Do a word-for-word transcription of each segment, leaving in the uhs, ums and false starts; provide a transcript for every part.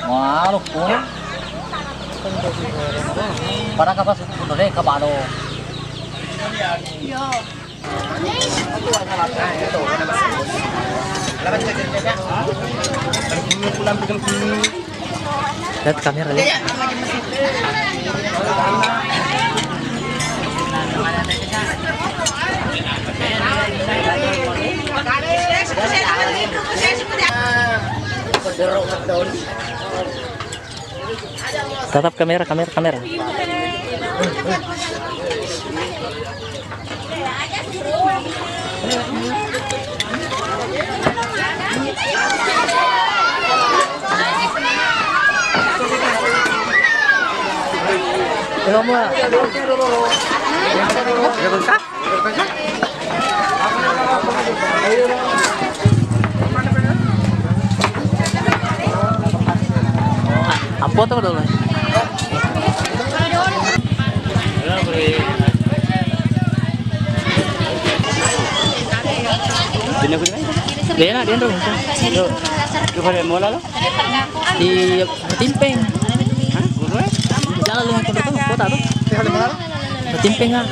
Wah, lo pun. Pada kapas pun deh, kabalo. Yo. Lihat kamera, lihat. Tatap kamera, kamera, kamera. Apa tuh dulu? Dia nak dia dong. Yuk. Yuk pada mola lo. Di Timpeng. Hah? Guru eh? Jalan lima kilo tuh, kota tuh. Timpeng ah.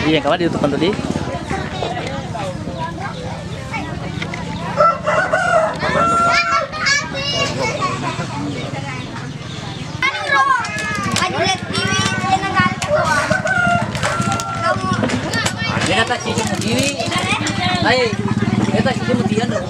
Iya, kawan ditutup dulu. Beta tak cici mutiwi. Hai, beta tak cici mutian dong.